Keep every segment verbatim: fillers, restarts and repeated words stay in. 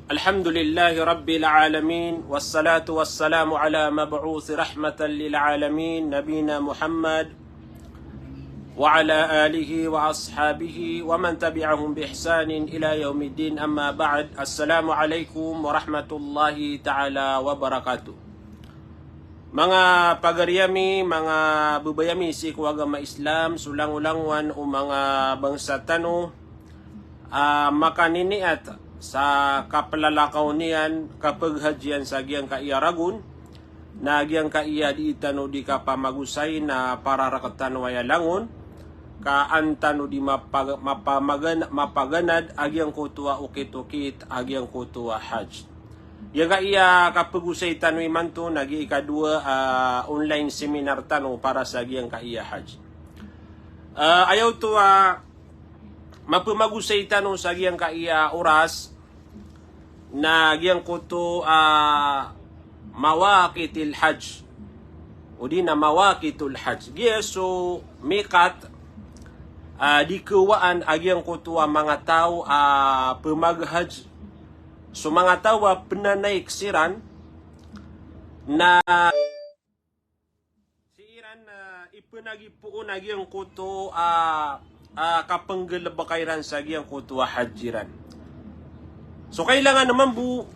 الحمد لله رب العالمين، والصلاة والسلام على مبعوث رحمة للعالمين، نبينا محمد وعلى آله وأصحابه ومن تبعهم بإحسان إلى يوم الدين، أما بعد. السلام عليكم ورحمة الله تعالى وبركاته. Manga pagari ami, manga babay ami sii ko agama Islam, so langolangowan o manga bangsa tano a makaniniat sa kaplalakaw niyan, kapaghajiyan sa giyangkaiya ragon, na giyangkaiya dii tano di kapamagosay na para rktano aya langon, ka an tano di mapag-, mapamagan-, mapaganad a giyangkoto a okit-okit a giyangkoto a hajj. Giyangkaiya kapagosay tano imanto na giya ikadowa a online seminar tano para sa giyangkaiya hajj. A, aya oto a mapamagosay tano sa giyangkaiya oras na giyangkoto a mawaqitil hajj, odi na mawaqitul hajj. Giya so miqat a di kawaan a giyangkoto a manga taw a pmaghajj. So manga taw a pnanaik siran na sii ran, ah, ipnagipoon a giyangkoto a, ah, kapnggalbka iran sa giyangkoto a hajj iran. So kailangan mambo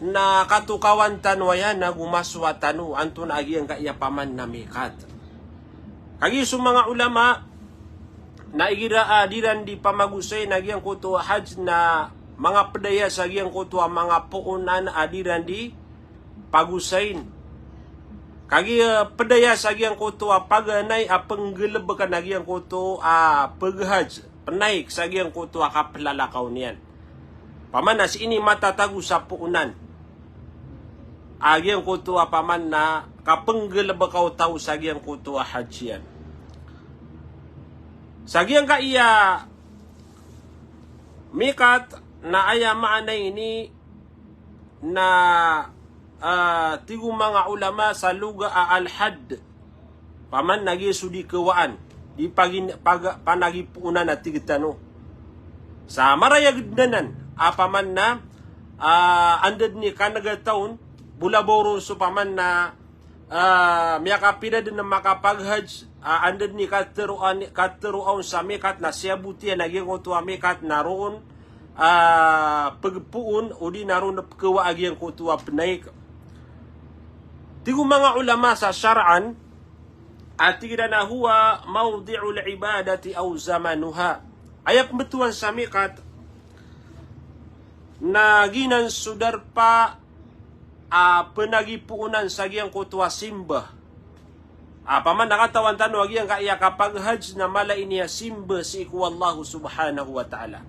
na katokawan tano aya na gomasowa tano antonaa giyangkaiya paman na miqat. Kagiya so manga ulama na igira a di ran di pamagosay na giyangkoto a hajj na manga pd aya sa giyangkoto a manga poonan a di ran di pagosayn. Kagiya pd aya sa giyangkoto a paganay a pnggalbkn a giyangkoto a paghajj, pnaik sa giyangkoto a kaplalakaw niyan. Paman na sii ini matatago sa poonan a giyangkoto a paman na kapnggalbka o taw sa giyangkoto a hajj iyan. Sa giyangkaiya miqat na aya maana ini na, ah, tig o manga ulama sa loga a al-hadd. Paman na giya so di kawaan, di pagin-, paga-, panagipoonan a tig tano. Sa marayag dn anan a paman na, ah, anda dn i kanagataw on, bo labaw ron so paman na ah, miyakapira dn a makapaghajj, ah, anda dn i katharoa-, katharoa on sa miqat na siyabot iyan a giyangkoto a miqat na roo on, ah, pgpoon, odi na roo on pkawaa a giyangkoto a pnaik. Tig o manga ulama sa shar'an, a tig iran a huwa mawdi'ul ibadati aw zamanuha. Aya pmbtowan sa miqat na giyanan so darpa a pnagipoonan sa giyangkoto a simba. A paman na katawan tano a giyangkaiya kapaghajj na mala ini a simba sii ko Allah subhanahu wa ta'ala.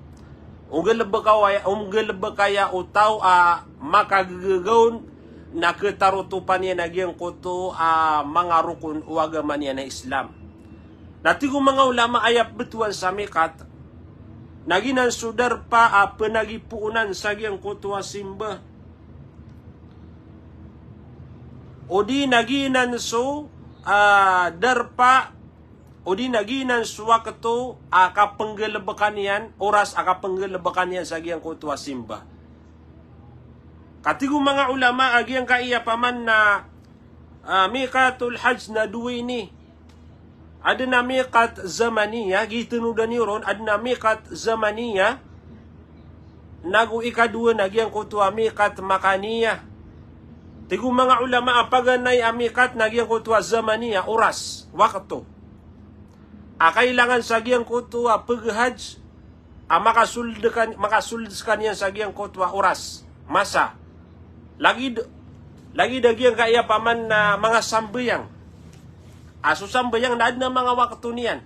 O nggalbka aya, o nggalbka aya o taw a makagagaon na khatarotopan iyan a giyangkoto a manga rokon o agama niyan a Islam. Na tig o manga ulama aya pmbtowan sa miqat na giyanan so darpa a pnagipoonan sa giyangkoto a simba. Odi na giyanan so, ah, darpa, odi na giyanan so wakto a kapnggalbka niyan, oras a kapnggalbka niyan sa giyangkoto a simba. Ka tig o manga ulama a giyangkaiya paman na, ah, miqatul hajj na dowa ini. Adn a miqat zamaniya, gii tanodan iyo ron, adn a miqat zamaniya, nago ikadowa na giyangkoto a miqat makaniya. Tig o manga ulama a paganay a miqat na giyangkoto a zamaniya, oras, wakto. A kailangan sa giyangkoto a paghajj, a makasold kan, makasold skaniyan sa giyangkoto a oras, masa. Lagid, lagid a giyangkaiya paman na manga sambayang. A so sambayang na adn a manga wakto niyan.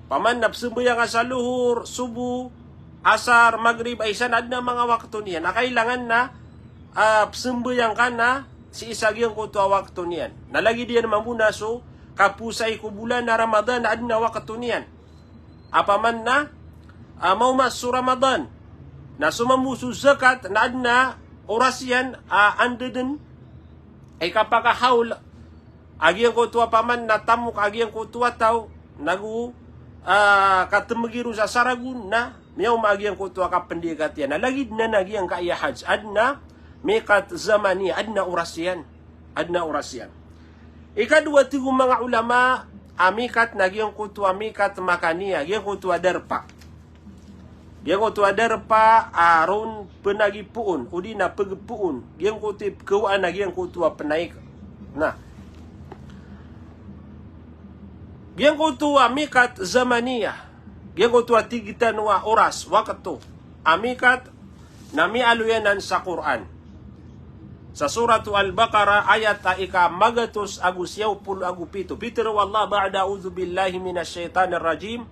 Paman na psambayang ka sa lohor, sobo, asar, magrib, a isa na adn a manga wakto niyan. A kailangan na, ah, psambayang ka na sii sa giyangkoto a wakto niyan. Na lagid iyan mambo na so kapowasai ko bolan a Ramadan na adn a wakto niyan. A paman na, ah, maoma so Ramadan. Na so mambo so zakat na adn a oras iyan, ah, anda dn i kapakahaol a giyangkoto a paman na tamok a giyangkoto a taw, nago, ah, katmgi ron sa saragon na Miyaoma a giyangkoto a kapndikatiyan. Na lagid na na giyangkaya hajj. Adn a miqat zamaniya, adn a oras iyan. Adn a oras iyan. Ikadowa, tig o manga ulama, a miqat na giyangkoto a miqat makaniya, giyangkoto a darpa. Giyangkoto a darpa a ron pnagipoon, odi na pgpoon, giyangkoto i pkawaan a giyangkoto a pnaik. Na giyangkoto a miqat zamaniya, giyangkoto a tig tano a oras, wakto, a miqat, na miyaaloy anan sa Qur'an. Sa Suratu Al-Baqarah, ayat a ika magatos ago siyaw polo ago pito. Pitharo o Allah ba'da a'udhu billahi minash shaytanir rajim.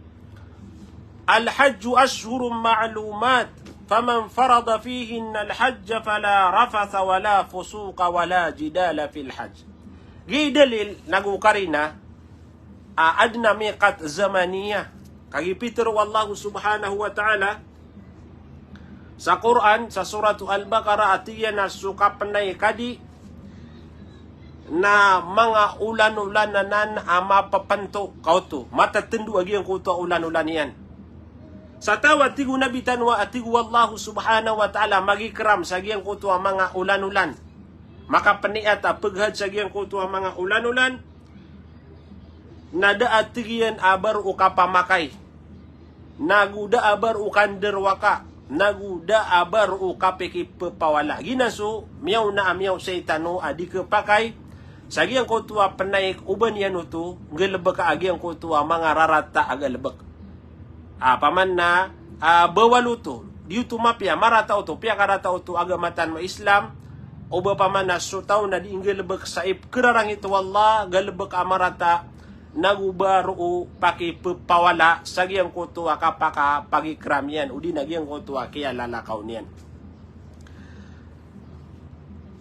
Al-hajju ashhurun ma'lumat, faman farada fihinna al-hajja fala rafatha wala fusuqa wala jidala fil hajj. Giya i dalil nago karina a adn a miqat zamaniya. Kagiya pitharo o Allah subhanahu wa ta'ala sa Qur'an, sa Suratu Al-Baqarah, a tig iyan a so kapnaik a di na manga olanolan anan a mapapnto ka oto, matatndo a giyangkoto a olanolan iyan. Sa taw a tig o Nabi tano a, a tig o Allah subhanahu wa ta'ala, magikram sa giyangkoto a manga olanolan, makapniyat a pghajj sa giyangkoto a manga olanolan, na da a tig iyan a ba roo kapamakay, nago da a ba roo kandarowaka, nago da a ba roo kapikipphawala. Giyanan so miyaona a miyaosay tano a di khapakay sa giyangkoto a pnaik o ba niyan oto nggalbka a giyangkoto a manga rarata a galbk. A, paman na, a, bawal oto, di oto mapiya, marata oto, piyakarata oto agama tano a Islam, o ba paman na so taw na di nggalbk sa ipkhararangit o Allah, galbk a marata, nago ba roo pakippawala sa giyangkoto a kapakapagikram iyan, odi na giyangkoto a kiyalalakaw niyan.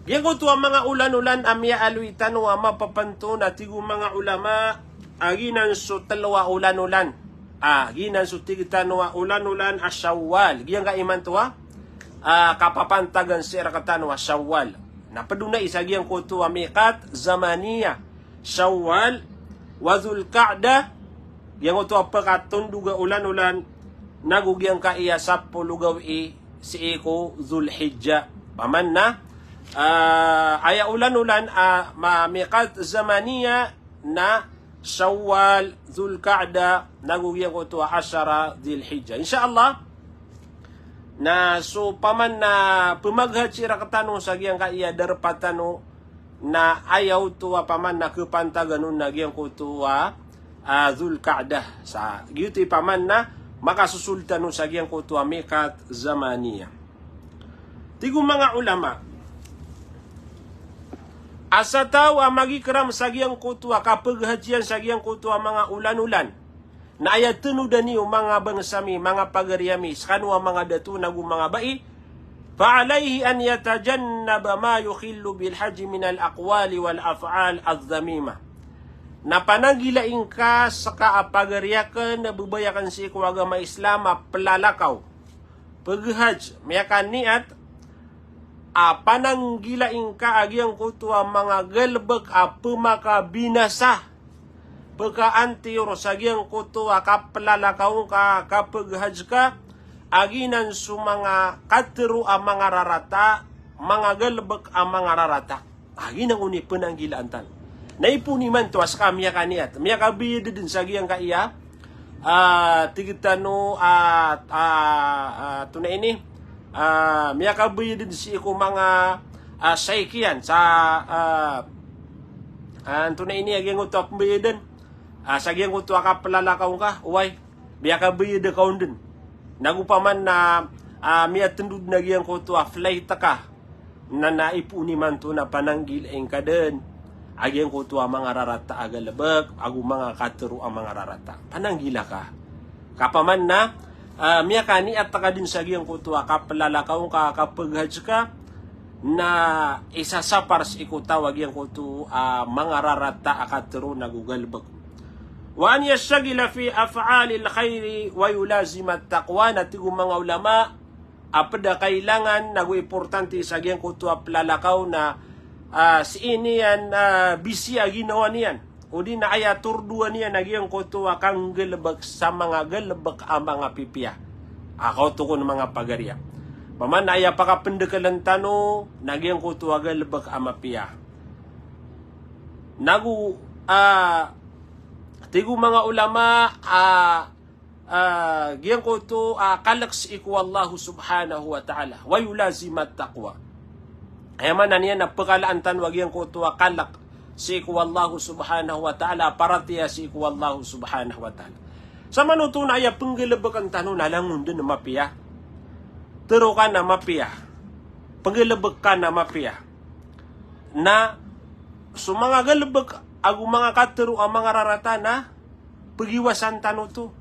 Giyangkoto a manga olanolan a miyaaloy tano a mapapnto na tig o manga ulama a giyanan so tlo a olanolan. A, giyanan so tig tano a olanolan a Shawwal. Giyangkai imanto a, a, kapapantagan sii rktano a Shawwal. Na pd on a isa giyangkoto a miqat zamaniya. Shawwal, wa Dhul Qa'dah, giyangkoto a pkatondoga olanolan, nago giyangkaya sapolo gawii sii ko Dhul Hijjah. Paman na, a, aya olanolan a ma-, miqat zamaniya na Shawwal, Dhul Qa'dah, nago giyangkoto a ashara Dhil Hijjah. Insha Allah, na so paman na pmaghajj rktano sa giyangkaya darpa tano, na aya oto a paman na khapantagan on na giyangkoto a, a, Dhul Qa'dah. Sa giyoto i paman na makasosold tano sa giyangkoto a miqat zamaniya. Tig o manga ulama a sa taw a magikram sa giyangkoto a kapaghajj iyan sa giyangkoto a manga olanolan, na aya tanodan iyo manga bangsa mi, manga pagari ami, skano a manga dato nago manga bai, fa alayhi an yatajannaba ma yukhillu bil hajji minal aqwali wal af'al adh-dhamimah. Na pananggilai ngka ska a pagari akn, babay akn sii ko agama Islam a plalakaw, pghajj, miyakaniyat, a pananggilai ngka a giyangkoto a manga galbk a pmakabinasa, pkaantiyor sa giyangkoto a kaplalakaw ngka, kapaghajj ka, a giyanan so manga katharo a manga rarata, manga galbk a manga rarata. A giyanan on i pananggilaan tano. Na ipoon imanto a ska miyakaniyat, miyakabayad dn sa giyangkaya, a, tig tano, a, a, a, antonaa ini, a, miyakabayad dn sii ko manga, a, shaykh iyan sa, a, a, antonaa ini a giyangkoto a pmbayadan, a, sa giyangkoto a kaplalakaw ngka, oway, miyakabayad ka on dn. Nago paman na, a, miyatndo dn a giyangkoto a flight ka, na, na ipoon imanto na pananggilai ngka dn a giyangkoto a manga rarata a galbk ago manga katharo a manga rarata. Pananggila ka. Ka paman na, a, miyakaniyat ka dn sa giyangkoto a kaplalakaw ngka, kapaghajj ka, na isasapar sii ko taw a giyangkoto a manga rarata a katharo nago galbk. Wa an yashtaghila fi af'alil khayri wa yulazima at-taqwa, na tig o manga ulama, a pd a kailangan nago importante sa giyangkoto a plalakaw na, a, sii niyan, a, bisi a ginawa niyan, odi na aya tordoan iyan a giyangkoto a kanggalbk sa manga galbk a manga pipiya. A kaoto kon manga pagariya. Paman na aya pakapendekelen tano na giyangkoto a galebek a mapiya. Nago, ah, tig o manga ulama, ah, ah, giyangkoto a kalek sii ko Allah subhanahu wa ta'ala. Wa yulazima taqwa. Aya maana niyan na pekalaan tano a giyangkoto a kalek sii ko Allah subhanahu wa ta'ala, paratiyaya sii ko Allah subhanahu wa ta'ala. Samanoto na aya penggalebeken tano na langon den a mapiya. Tero ka na mapiya. Penggalebek ka na mapiya. Na so manga galebek ago manga katero a manga rarata na pegiwasan tano oto.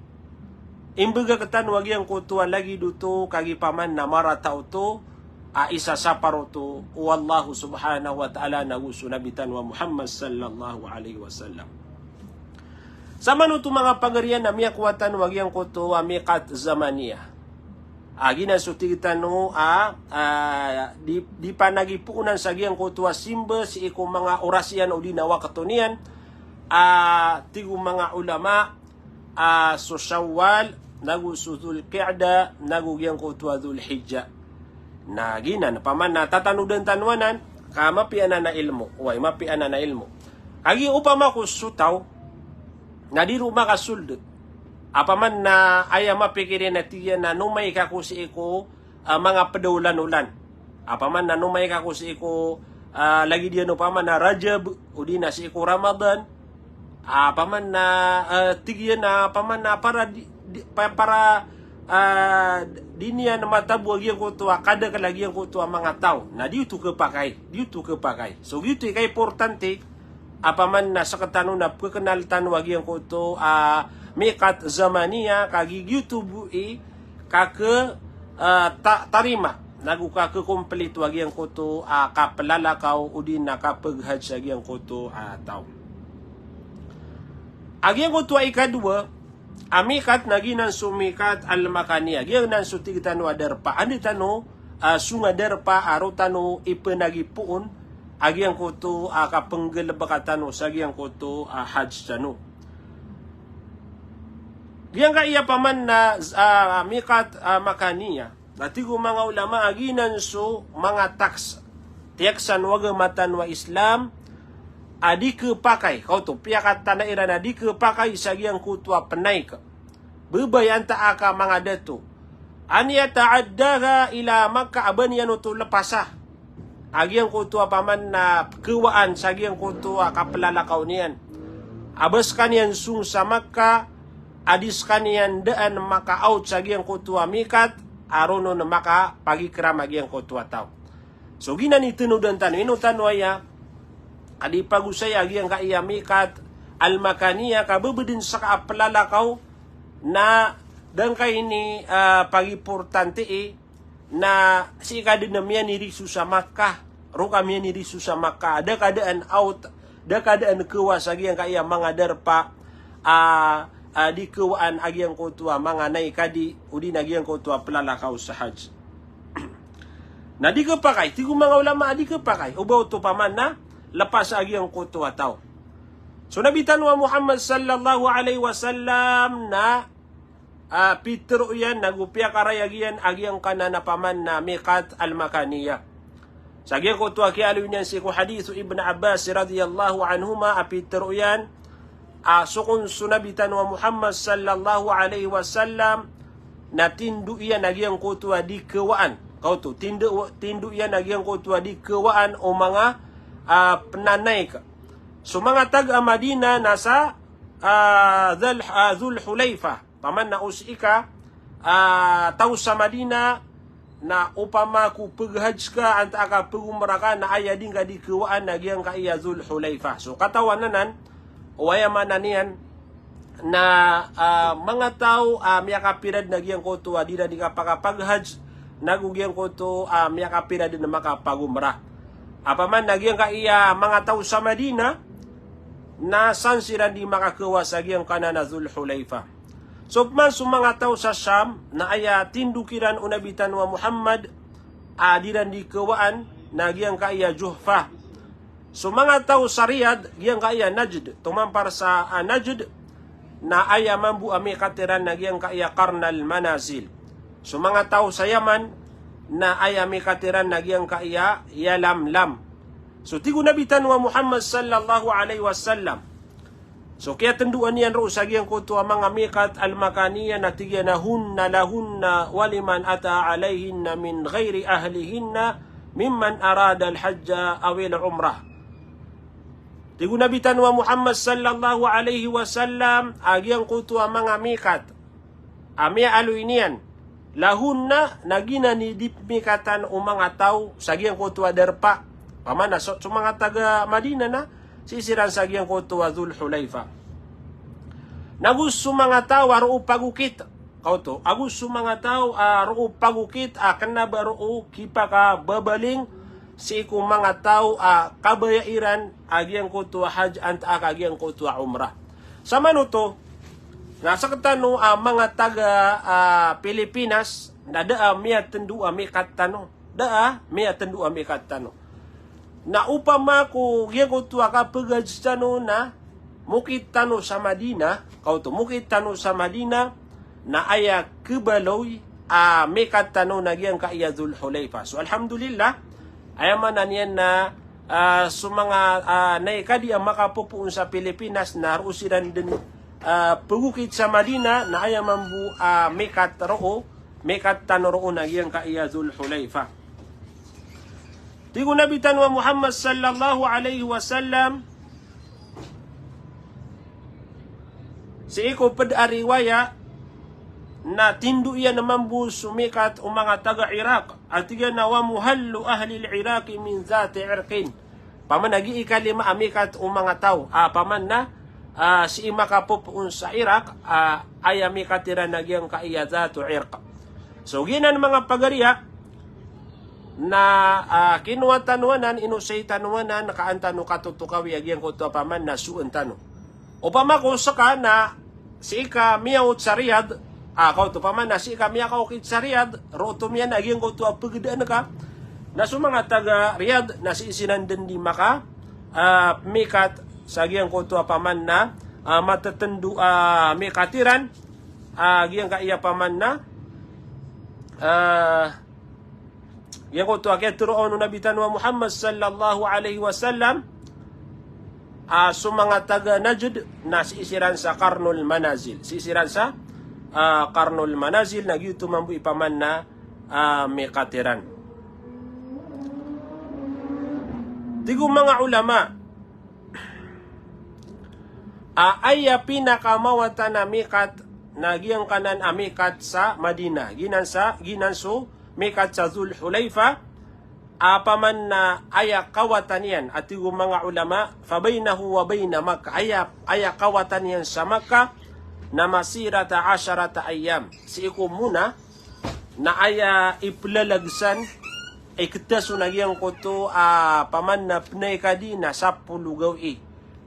Imbegak tano a giyangkoto a lagid oto, kagiya paman na marata oto, a isasapar oto o Allah subhanahu wa ta'ala nago so Nabi tano a Muhammad sallallahu alaihi wasallam. Samanoto manga pagariya na miyakowa tano a giyangkoto a miqat zamaniya. A giyanan so tig tano a, a, di, di panagipoonan sa giyangkoto a simba sii ko manga oras iyan odi na wakto niyan, a tig o manga ulama, a so Shawwal, nago so Dhul Qa'dah, nago giyangkoto a Dhul Hijjah. Na giyanan, paman na tatanodan tano anan, ka mapiya anan a ilmo, oway, mapiya anan a ilmo. Kagiya opama ko so taw, na di ron makasold. A paman na aya mapikir iyan na tig iyan na nomaik ako sii ko, ah, manga ped a olan-olan. A paman na nomaik ako sii ko, ah, lagid iyan opama na Rajab, odi na sii ko Ramadan. A paman na, ah, tig iyan na paman na para di, di, pa, para, ah, di niyan matabo a giyangkoto a kadakel a giyangkoto a manga taw. Na di oto kepakay, di oto kepakay. So giyoto i kaimportante, a paman na sektano na pekenal tano a giyangkoto a miqat zamaniya, kagiya giyoto bo i kake, ah, ta, tarima, nago kakekomplito a giyangkoto a kaplalakaw odi na kapegehaj a giyangkoto a taw. A giyangkoto a ikadowa, a miqat na giyanan so miqat al-makaniya. Giyanan so tig tano a darpa. Anda tano, ah, so nga darpa a roo tano ipenagipoon a giyangkoto a kapenggalebeka tano sa giyangkoto a haj tano. Giyangkaya paman na, ah, miqat, ah, makaniya. Na tig o manga ulama a giyanan so manga taks, tiyaksan o agama tano a Islam, a di kepakay, kaoto, piyakatana iran a di kepakay sa giyangkoto a penaik. Bebay antaa ka manga dato. An yata'addaha ila Makkah, a ba niyan oto lepasa a giyangkoto a paman na kewaan sa giyangkoto a kaplalakaw niyan. A ba sekaniyan song sa Makkah, a di sekaniyan daan maka-out sa giyangkoto a miqat, a roo on makapagikram a giyangkoto a taw. So giyanan i tenodan tano, ino tano aya, a di pagosaya a giyangkaya miqat al-makaniya, ka bebeden seka a plalakaw, na da ngka ini, ah, pagimportante i, na sii ka den miyaniriso sa Makkah, roo ka miyaniriso sa Makkah, da ka daan out, da ka daan kewa sa giyangkaya manga darpa, ah, ah, di kewaan a giyangkoto a manga naik a di, odi na giyangkoto a plalakaw sa haj. Na di kepakay, tig o manga ulama a di kepakay, o ba oto paman na lepas a giyangkoto a taw. So Nabi tano a Muhammad sallallahu alaihi wasallam na, ah, pitero iyan, nago piyakarayag iyan a giyangkanan a paman na miqat al-makaniya. Sa giyangkoto a kiyaaloy niyan sii ko hadith o Ibn Abbas radiyallahu anhuma a pitero iyan, a so kon so Nabi tano a Muhammad sallallahu alaihi wasallam na tindo iyan a giyangkoto a di kewaan. Kaoto, tindo, tindo iyan a giyangkoto a di kewaan o manga, ah, penanaik. So manga taga Madinah na sa, ah, Dhul, ah, Dhul Hulaifah. Paman na o sii ka, ah, taw sa Madinah, na opama ko peghaj ka, antaa ka pegomrah ka, na aya di ngka di kewaan na giyangkaya Dhul Hulaifah. So katawan anan, o aya maana niyan, na, ah, manga taw, ah, miyakapira den a giyangkoto a di iran di kapakapaghaj, nago giyangkoto, ah, miyakapira den a makapagomrah. Apaman na giyangkaya manga taw sa Madinah, na san siran di makakewa sa giyangkanan a Dhul Hulaifah. So pman so manga taw sa Sham, na aya tindo kiran o Nabi tano a Muhammad, a di iran di kewaan, na giyangkaya Juhfah. So manga taw sa Riyadh, giyangkaya Najd, tomampar sa, ah, Najd, na aya mambo a miqat iran na giyangkaya Qarnal Manazil. So manga taw sa Yaman na aya mikat iran na giyangkaya Yalamlam. So tig o Nabi tano a Muhammad sallallahu alaihi wasallam, so kiyatndoan iyan roo sa giyangkoto a manga mikat al-makaniya na tig iyan a hunna lahunna wa liman ata alaihinna min ghairi ahlihinna mimman arada al-hajja awil umrah. Tig o Nabi tano a Muhammad sallallahu alaihi wasallam a giyangkoto a manga mikat a miyaaloy niyan, lahunna, na giyanan i di pmikatan o manga taw sa giyangkoto a darpa. Pamana so, so manga taga Madina na sii siran sa giyangkoto a Dhul Hulaifa. Nago so manga taw a roo pagokit, kaoto, ago so manga taw a roo pagokit a kna ba roo kipakababaling sii ko manga taw a kabaya iran a giyangkoto a hajj antaa ka giyangkoto a umrah. Samanoto, na sktano a manga taga a Pilipinas na da a miyatndo a mikat tano. Da a miyatndo a mikat tano. Na opama ko giyangkoto a kapghajj tano na mokit tano sa Madina, kaoto, mokit tano sa Madina, na aya khabaloy a mikat tano na giyangkaya Dhul Hulaifa. So alhamdulillah, aya maana niyan na, ah, so manga, ah, naikadi a makapopoon sa Pilipinas na roo siran dn, ah, pagokit sa Madina, na aya mambo a mikat roo, mikat tano roo na giyangkaya Dhul Hulaifa. Tig o Nabi tano a Muhammad sallallahu alaihi wasallam, sii ko pd a riwaya, na tindo iyan mambo so mikat o manga taga Iraq. A tig iyan a wa muhallu ahlil Iraqi min dhati irqin. Pamana gii kalima a mikat o manga taw a pamana, ah, sii makapopoon sa Iraq, ah, aya mikat iran na giyangkaya Dhatu Irq. So giyanan manga pagariya na, ah, kinowa tano anan, inosay tano anan, ka an tano katotokawi a giyangkoto a pamana soon tano. Opama ko ska na sii ka miyaot sa Riyadh, ah, kaoto pamana sii ka miyakaokit sa Riyadh, roo oto miyan a giyangkoto a pgdaan ka, na so manga taga Riyadh na sii siran dn di maka, ah, mikat sa giyangkoto a pamana, ah, matatndo a mikat iran, ah, giyangkaya pamana, ah, giyangkoto a kiyatharoa on o Nabi tano a Muhammad sallallahu alaihi wasallam, ah, so manga taga Najd na sii siran sa Qarnul Manazil. Sii siran sa, ah, Qarnul Manazil, na giyoto mambo i pamana, ah, mikat iran. Tig o manga ulama, a aya pinakamawatan a mikat na giyangkanan a mikat sa Madina. Giyanan sa, giyanan so mikat sa Dhul Hulaifa, a pamana aya kawatan iyan, a tig o manga ulama, fa bainahu wa baina Makkah. Aya, aya kawatan iyan sa Makkah na masirata asharata ayyam. Sii ko mona, na aya iplalag san, iktas on a giyangkoto a pamana pnaikadi na sapolo gawii.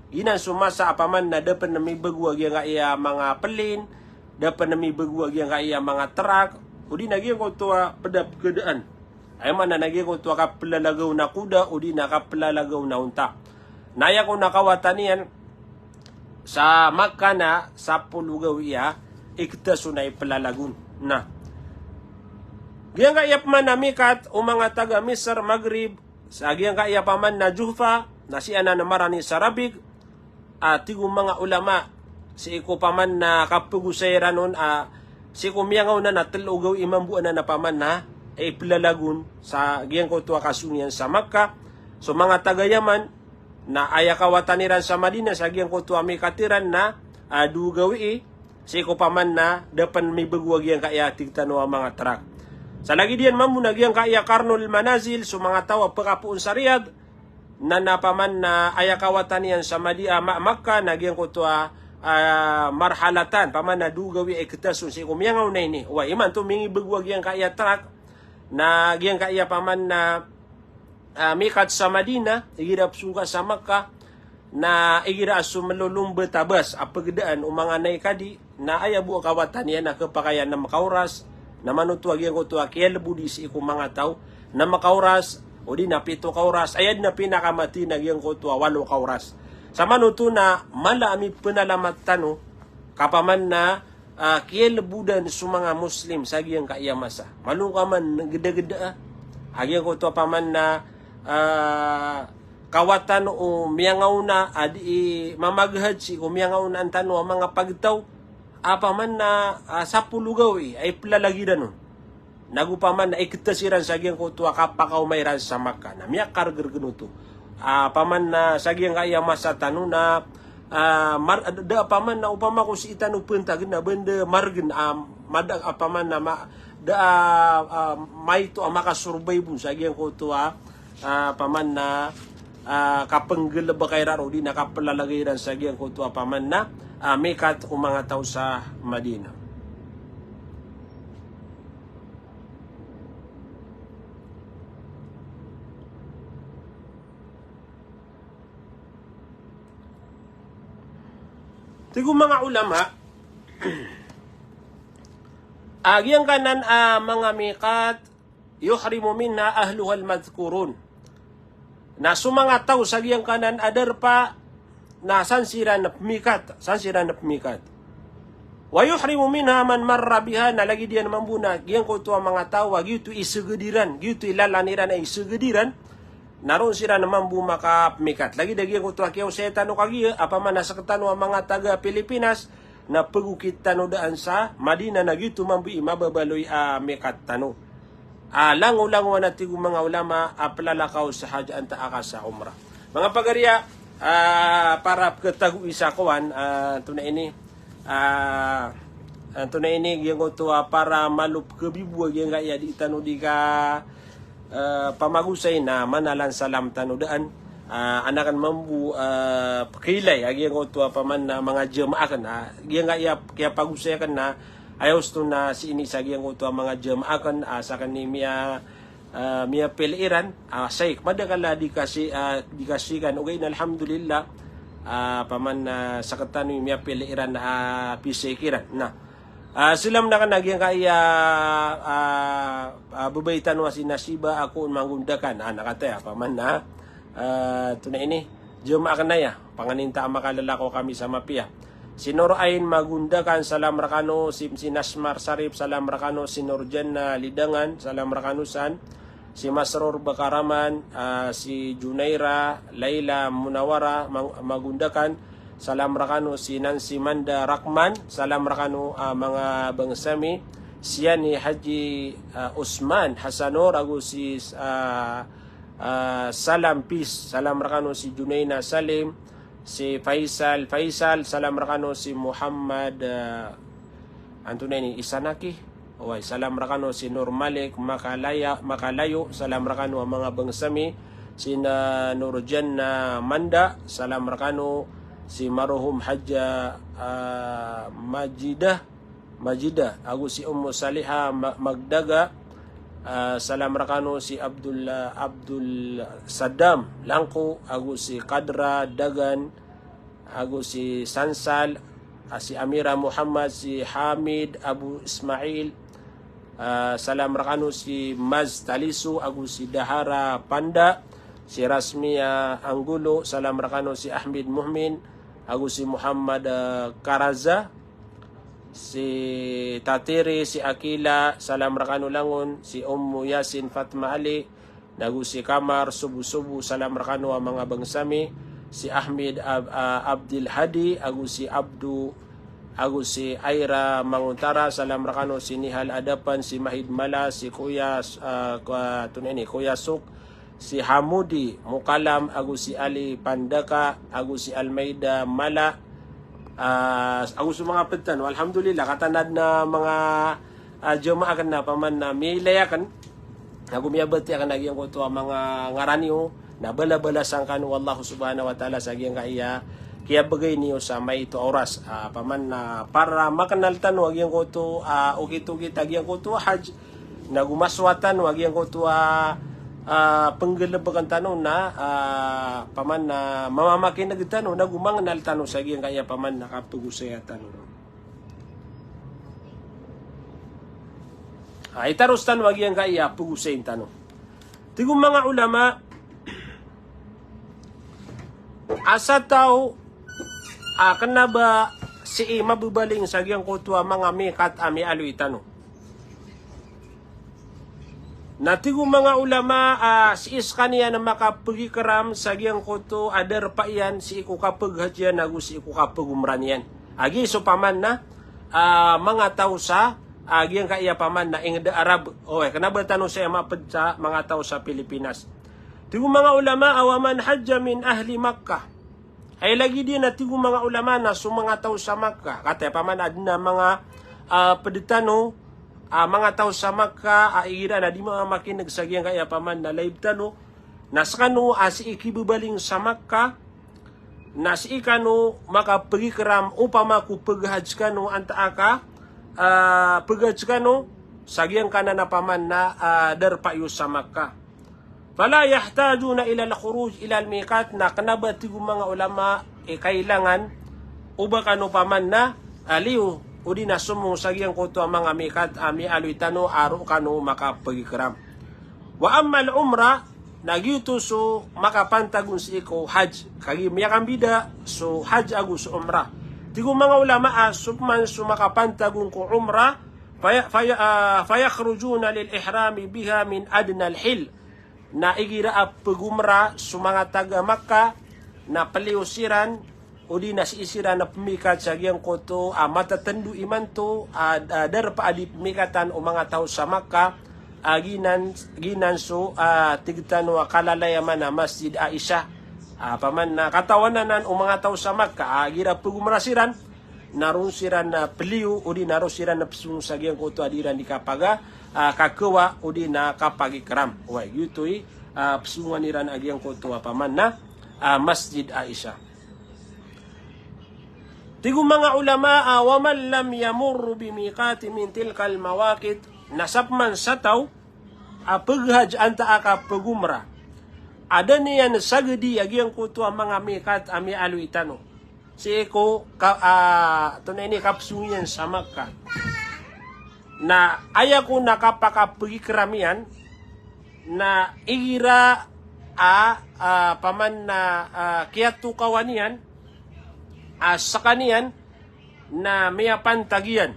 Giyanan so masa a pamana da pn mibago a giyangkaya manga plane, da pn mibago a giyangkaya manga trak, odi na giyangkoto a pd a pkhadaan. Aya maana na giyangkoto a kaplalagaw na koda, odi na kaplalagaw na onta. Na aya kon a kawatan iyan, sa Makkah na sapolo gawii a iktas on a iplalag on. Na giyangkaya pman a mikat o manga taga Misr, Maghrib, sa giyangkaya pman a Juhfa, na sii anan a marani sa Rabigh, a tig o manga ulama, sii ko pman a kapagosay iran on, a sii ko miyangaoona na tlo gawii mambo anan a pman a iplalag on sa giyangkoto a kasong iyan sa Makkah. So manga taga Yaman, na aya kawatan iran sa Madina sa giyangkoto a mikat iran na, ah, dowa gawii, sii ko pman a da pn mibago a giyangkaya tig tano a manga trak. Sa lagid iyan mambo na giyangkaya Qarnul Manazil, so manga taw a pkapoon sa Riyadh, na, na pman a aya kawatan iyan sa Madi-, ah, Ma-, Makkah na giyangkoto a, ah, marhalatan, pman a dowa gawii a iktas on sii ko miyangaoona ini. Oway, imanto mingibago a giyangkaya trak, na giyangkaya pman a ah, mikat sa Madina, igira pzongka sa Makkah, na igira a so mlolombat a bas a pagdaan o manga naikadi, na aya bo a kawatan iyan na khapakay a nm ka oras, na manoto a giyangkoto a kiyalbodi sii ko manga taw, nm ka oras, odi na pito ka oras, aya dn a pinakamati na giyangkoto a walo ka oras. Sa manoto na mala a mipnalamat tano, ka pman na ah, kiyalbodan so manga Muslim sa giyangkaya masa. Malo ka man gedageda, ah, a giyangkoto a paman na, ah, kawatan o miyangaona a di mamaghaji o miyangaonaan tano a manga pagtaw a paman na, ah, sapolo gawii a iplalagid iran on. Nago paman na ikta siran sa giyangkoto a kapakaoma iran sa Makkah. Na miyakargergen oto. Ah, paman na sa giyangkaya masa tano na, ah, mar-, da paman na opama ko sii tano pentagen na benda margen, ah, mada, ah, paman na ma-, da, ah, ah, maito a makasurvive on sa giyangkoto a, ah, paman na, ah, kapenggelebeka iran odi na kaplalagay iran sa giyangkoto a paman na, ah, mikat o manga taw sa Madinah. Tig o manga ulama, a giyangkanan a manga mikat, yuhrimu minha ahluhal madhkurun. Na so manga taw sa giyangkanan a darpa na san siran pemikat, san siran pemikat. Wa yuhrimu minha man marra biha, na lagid iyan mambo na giyangkoto a manga taw a giyoto i seged iran, giyoto i lalan iran a i seged iran, na ron siran mambo makapemikat. Lagid a giyangkoto a kiyaosay tano kagiya, a paman na sektano a manga taga Pilipinas, na pegokit tano daan sa Madinah, na giyoto mambo i mababaloy a mikat tano. Ah, langolangowan a tig o manga ulama a pelalakaw sa hajj antaa ka sa umrah. Manga pagariya, ah, para peketagoi sa kowan, ah, antonaa ini, ah, antonaa ini, giyangkoto a para malo pekebibo a giyangkaya di tano di ka, ah, pamagosay na manalan salam tano daan, ah, anakan mambo, ah, pekeilay a giyangkoto a paman na manga jamaah aken, ah, giyangkaya kiyapagosay aken na, aya osto na sii ini sa giyangkoto a manga jamaah aken, ah, saken i miya, ah, miyapili iran, ah, saik, madakal a di kasi, ah, di kasi kan, ogaid na alhamdulillah, ah, paman, ah, sekatano i miyapili iran, ah, pisaik iran. Na, ah, salam na aken a giyangkaya, ah, ah, babay tano a si Nasiba, ako on Magundakan. Ah, na kataya, paman na, ah, antonaa ini, jamaah aken aya, panganinta a makalalakaw kami sa mapiya. Si Nur Ain Magundakan, salam rekano, si, si Nasmar Sarip, salam rekano, si Nur Jannah Lidangan, salam rekano san, si Masrur Bakaraman, ah, si Junaira, Laila Munawara, Mang-, Magundakan, salam rekano, si Nancy Manda Rakman, salam rekano, ah, manga bangsa mi, si Yani Haji, ah, Usman Hasanor, ago si, ah, ah, Salam Peace, salam rekano, si Junaina Salim, si Faisal Faisal, salam rekano, si Muhammad, ah, antonaa ini, Isanaki. Oway, salam rekano, si Nur Malik Makalaya, Makalayo, salam rekano a manga bangsa mi, si na Nur Jannah Manda, salam rekano, si marhum Haja, ah, Majidah, Majida, ago si Ummu Saliha Ma-, Magdaga, ah, salam rekano, si Abdul, ah, Abdul Saddam Langko, ago si Kadra Dagan, ago si Sansal, ah, si Amira Muhammad, si Hamid Abu Ismail, ah, salam rekano, si Maz Taliso, ago si Dahara Panda, si Rasmia Anggolo, salam rekano, si Ahmed Muhmin, ago si Muhammad, ah, Karaza, si Tatiri, si Akila, salam rekano langon, si Ummu Yasin Fatma Ali, nago si Kamar Subu-subu, salam rekano a manga bangsa mi, si Ahmed Ab-, ah, Abdil Hadi, ago si Abdu, ago si Aira Manguntara, salam rekano, si Nihal Adapan, si Mahid Mala, si Kuya, ah, Kuya, antonaa ini, Kuya Suk, si Hamudi Mukalam, ago si Ali Pandaka, ago si Almeida Mala, ah, ago so manga ped tano. Alhamdulillah, katanad na manga, ah, jamaah aken na paman na miyailay aken, ago miyabati aken a giyangkoto a manga ngaran iyo, na balabalasan kano o Allah subhanahu wa ta'ala sa giyangkaya kiyabegay niyo sa maito a oras. Ah, paman na para makenal tano a giyangkoto, ah, okit-okit a giyangkoto a hajj, nago masowa tano a giyangkoto a, ah, penggelebeken tano na, ah, paman na mamamakineg tano, nago mangenal tano sa giyangkaya paman na kapegosaya tano. Ah, itaros tano a giyangkaya pegosayin tano. Tig o manga ulama, a sa taw a kena ba sii mabebaling sa giyangkoto a manga mikat a miyaaloy tano. Na tig o manga ulama a sii sekaniyan a makapegikram sa giyangkoto a darpa iyan sii ko kapeghajian ago sii ko kapegomra niyan. A giya so paman na a manga taw sa a giyangkaya paman na inged a Arab. Oway, kena ba tano saya maped sa manga taw sa Pilipinas. Tig o manga ulama a wa man hajja min ahli Makkah. Ay lagid iyan a tig o manga ulama na so manga taw sa Makkah. Kataya paman aden a manga a ped tano a manga taw sa Makkah a igira na di manga makineg sa giyangkaya paman na live tano. Na sekano a sii kibebaling sa Makkah, na sii kano makapegikram opama ko peghaj kano antaa ka a peghaj kano sa giyangkanan a paman na a darpa iyo sa Makkah. Fala yahtajuna ilal khuruj ilal miqat, na kena ba tig o manga ulama i kailangan o ba kano paman na a liyo odi na somong sa giyangkoto a manga miqat a miyaaloy tano a roo kano makapegikram. Wa ammal umra, na giyoto so makapantag on sii ko haj. Kagiya miyakambida so haj ago so umra. Tig o manga ulama a so paman so makapantag on ko umra, faya-, faya-, a, fayakhrujuna lil ihrami biha min adnal hil. Na igira a pegomra so manga taga Makkah, na peliyo siran, odi na sii siran a pemikat sa giyangkoto a matatendo imanto a, a darpa a di pemikatan o manga taw sa Makkah, a giyanan, giyanan so a tig tano a kalalayaman a Masjid Aisha. A paman na katawan anan o manga taw sa Makkah a igira pegomra siran, na ron siran a peliyo, odi na ron siran a pesong sa giyangkoto a di iran di kapaga a kakewa, odi na kapagikram. Oway, giyoto i a pesongan iran a giyangkoto a paman na a Masjid Aisha. Tig o manga ulama a wa man lam yamurru bi miqatin min tilkal mawaqit, na sa paman sa taw a peghaj antaa ka pegomra a da niyan sagedi a giyangkoto a manga mikat a miyaaloy tano sii ko ka, a, tonaa ini, kapesong iyan sa Makkah. Na aya kon a kapakapegikram iyan na igira a, a, paman na a kiyatokawan iyan a sekaniyan na miyapantag iyan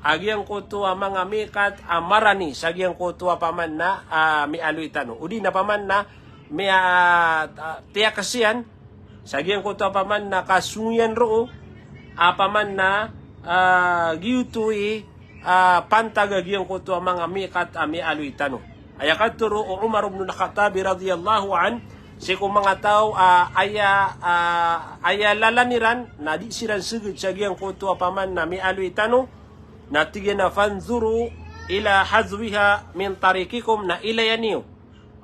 a giyangkoto a manga mikat a marani sa giyangkoto a paman na a miyaaloy tano, odi na paman na miya, a, tiyakes iyan sa giyangkoto a paman na kasong iyan roo a paman na a giyoto i a pantag a giyangkoto a manga mikat a miyaaloy tano. Aya katero o Umar ibn al-Khattab radiyallahu anhu sii ko manga taw a aya, a aya lalan iran na di siran seged sa giyangkoto a paman na miyaaloy tano, na tig iyan a fanzuru ila hadhwiha min tariqikum, na ilaya niyo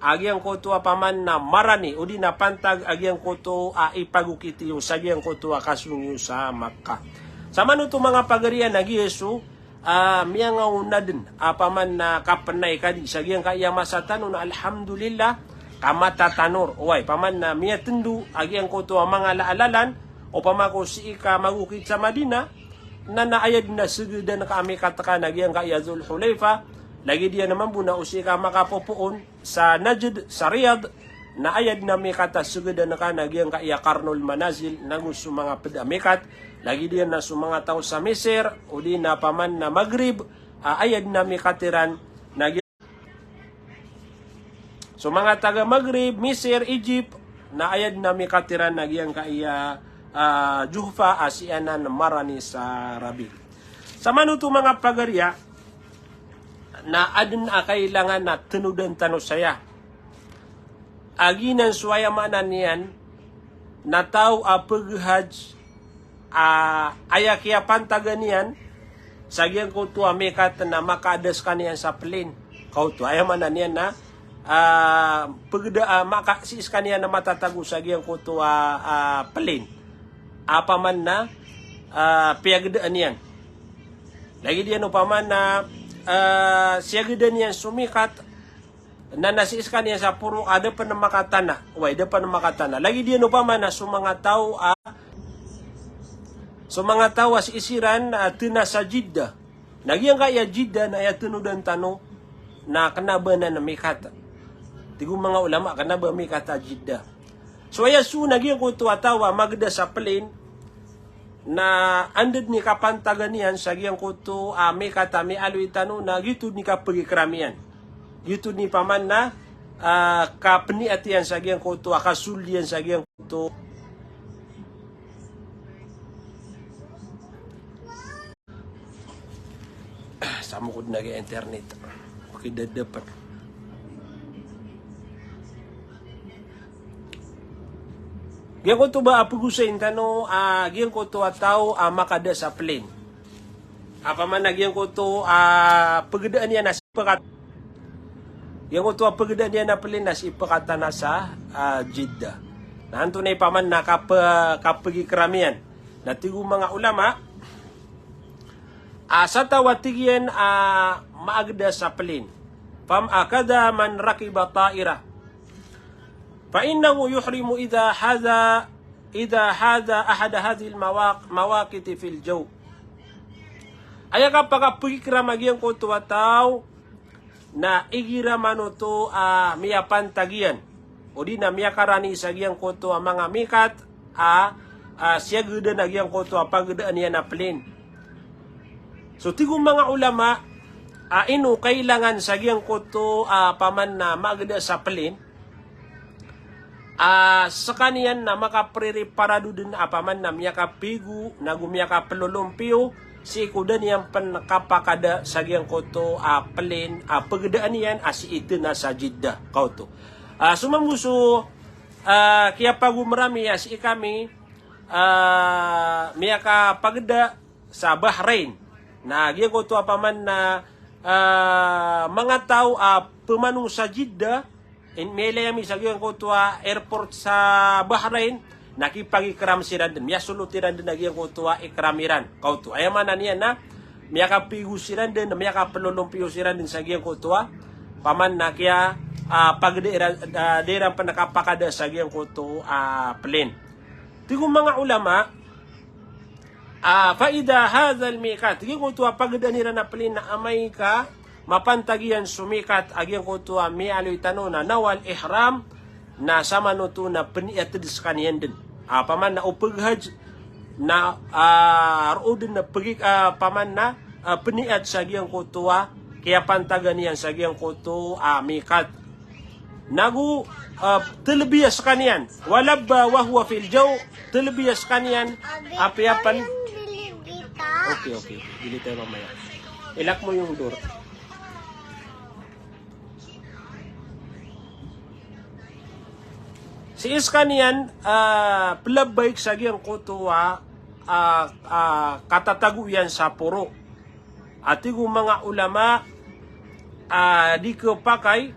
a giyangkoto a paman na marani odi na pantag a giyangkoto a ipagokit iyo sa giyangkoto a kasong iyo sa Makkah. Sa manoto manga pagari a na giya so a miyangaona den a paman na kapenay kadi sa giyangkaya masa tano na alhamdulillah ka matatanor. Oway, paman na miyatendo a giyangkoto a manga la-, lalan, opama ko sii ka magokit sa Madinah, na na aya den a segedan ka a mikat ka na giyangkaya Dhul Hulaifa, lagid iyan a mambo na o sii ka makapopoon sa Najd, sa Riyadh, na aya den a mikat a segedan ka na giyangkaya Qarnul Manazil, nago so manga ped a mikat, lagid iyan na so manga taw sa Misir, odi na paman na Maghrib, a aya den a mikat iran, na giya-, so manga taga Maghrib, Misir, Egypt, na aya den a mikat iran na giyangkaya, a, Juhfa, a sii anan marani sa Rabi. Sa manoto manga pagari a, na aden a kailangan a tenodan tano saya. A giyanan so aya maana niyan na taw a peghaj a aya kiyapantagan iyan sa giyangkoto a mikat na makaada sekaniyan sa plane. Kaoto, aya maana niyan na a pegeda a maka, sii sekaniyan na matatago sa giyangkoto a, a plane. A paman na a piyagedaan iyan. Lagid iyan opama na a siyagedaan iyan so mikat na na sii sekaniyan sa poro a da pen makatana. Oway, da pen makatana. Lagid iyan opama na so manga taw a, so manga taw a sii siran a tena sa Jeddah. Na giyangkaya Jeddah na aya tenodan tano na kena ba anan mikat. Tig o manga ulama, kena ba mikat a Jeddah. So aya so na giyangkoto a taw a mageda sa plane Na anda dn i kapantagan iyan sa giyangkoto a mikat a miyaaloy tano na giyoto dn i kapagikram iyan. Giyoto dn i paman na a kapniyat iyan sa giyangkoto a kasold iyan sa giyangkoto. Samokod na giya internet. Okay, da dapat. Giyangkoto ba a pagosayn tano a giyangkoto a taw a makada sa plane. Opama na giyangkoto a pagdaan iyan a sii pekat. Giyangkoto a pagdaan iyan a plane na sii pekatan a sa a Jeddah. Na antonaa i paman na kap-, kapagikram iyan. Na tig o manga ulama, a sa taw a tig iyan a maagda sa plane. Fam-, a, kadha man rakiba ta'ira. Fa innahu yuhrimu idha hadha, idha hadha ahada hadhihil mawaq-, mawaqiti fil jaw. Aya kapakapagikram a giyangkoto a taw na igira man oto a miyapantag iyan, odi na miyakarani sa giyangkoto a manga mikat a, a siyagadan a giyangkoto a pagdaan iyan a plane. So tig o manga ulama a ino kailangan sa giyangkoto a paman na magda sa plane, a sekaniyan na makapririparado den a paman na miyakapigo nago miyakapelolompiyo sii ko da niyan pen kapakada sa giyangkoto a plane a pegedaan iyan a sii iten a sa Jeddah, kaoto. A so mambo so a kiyapagomerami a sii kami a miyakapageda sa Bahrain. Na giyangkoto a paman na a manga taw a pemano sa Jeddah, in, miyailay ami sa giyangkoto a airport sa Bahrain, na kipagikram siran den, miyasolot iran den a giyangkoto a ikram iran, kaoto. Aya maana niyan na miyakapigo siran den, miyakapelolompiyo siran den sa giyangkoto a paman na kiya a pageda iran, a, da iran pen kapakada sa giyangkoto a plane. Tig o manga ulama, a, fa idha hadhal miqat, giyangkoto a pagedaan iran a plane na amay ka mapantag iyan so miqat a giyangkoto a miyaaloy tano na nawal ihram, na samanoto na peniat den sekaniyan den. A, paman na o peghaj, na, a, roo den na pegi-, a, paman na, a, peniat sa giyangkoto a kiyapantagan iyan sa giyangkoto a miqat. Nago, a, telbiya sekaniyan. Wa labba wa huwa fil jaw, telbiya sekaniyan, apiya pen. Okay, okay. Bili tayo mamaya. I-lock mo yung door. Sii sekaniyan, a, pelabbaik sa giyangkoto a, a, a, katatago iyan sa poro. A tig o manga ulama, a, di kepakay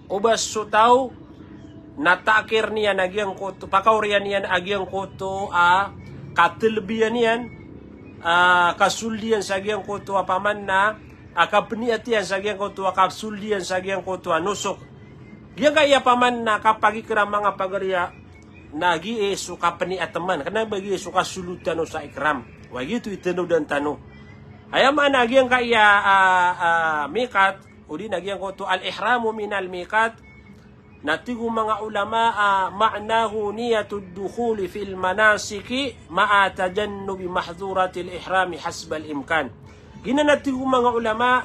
o ba so taw na takhir niyan a giyangkoto, pakaoriyan iyan a giyangkoto a katelbiya niyan, a, kasold iyan sa giyangkoto a paman na, a, kapeniat iyan sa giyangkoto a kasold iyan sa giyangkoto a nusuk. Giyangkaya paman na kapagikram, manga pagariya, na giya so kapeniat man, kena ba giya so kasolot tano sa ikram. Wa giyoto i tenodan tano. Aya maana giyangkaya a, a, miqat, odi na giyangkoto al-ihramu minal miqat, na tig o manga ulama a ma'nahu niyatud dukhuli fil manasiki ma'a tajannubi mahdhuratil ihrami hasbal imkan. Giyanan a tig o manga ulama,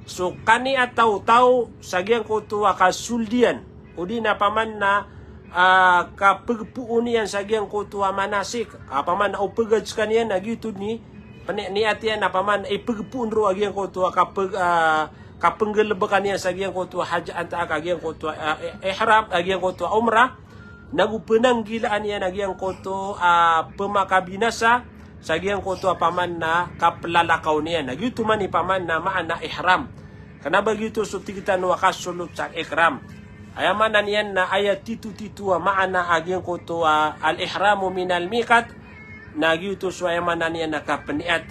so kaniya taw taw sa giyangkoto a kasold iyan, odi na paman na, a, kapegepoon iyan sa giyangkoto a manasik, a, paman na o peghaj sekaniyan a giyoto den i peniat iyan a paman ipegepoon roo a giyangkoto a kapeg-, a, kapenggelebekan iyan sa giyangkoto a haj antaa ka giyangkoto a, a, ihram, a giyangkoto a umrah. Nago penanggilaan iyan a giyangkoto a pemakabinasa sa giyangkoto a paman na kapelalakaw niyan. Na giyoto man i paman na maana ihram. Kena ba giyoto so tig tano a kasolot sa ikram. Aya maana niyan na aya titotito a maana a giyangkoto a al-ihramu minal miqat, na giyoto so aya maana niyan na kapeniat.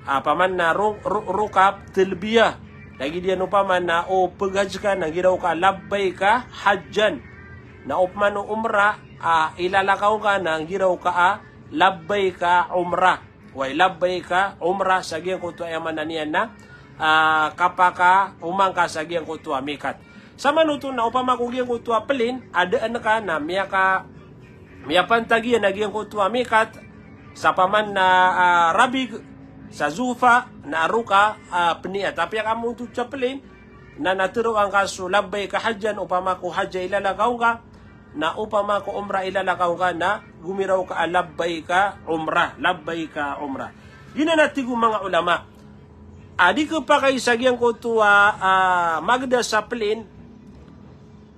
A, paman na ru-, ru-, rukab telbiya. Lagid iyan opama na o peghaj ka na giraw ka labbaika hajjan. Na opama na umrah, a, ilalakaw ka na giraw ka a labbaika umrah. Way, labbaika umrah sa giyangkoto a aya maana niyan na, a, kapakaoma ngka sa giyangkoto a miqat. Samanoto na opama ko giyangkoto a plane a daan ka na miyaka-, miyapantag iyan a giyangkoto a miqat, sa paman na, ah, rabig, sa zufa, na aro ka, ah, pniyat. Apiya ka montod sa plane, na, na tharoa ngka so labbayka hajjan, opama ko hajja i lalakaw ngka, na opama ko umrah i lalakaw ngka, na gomiraw ka a labbayka umrah, labbayka umrah. Giyanan a tig o manga ulama a di khapakay sa giyangkoto a, ah, magda sa plane,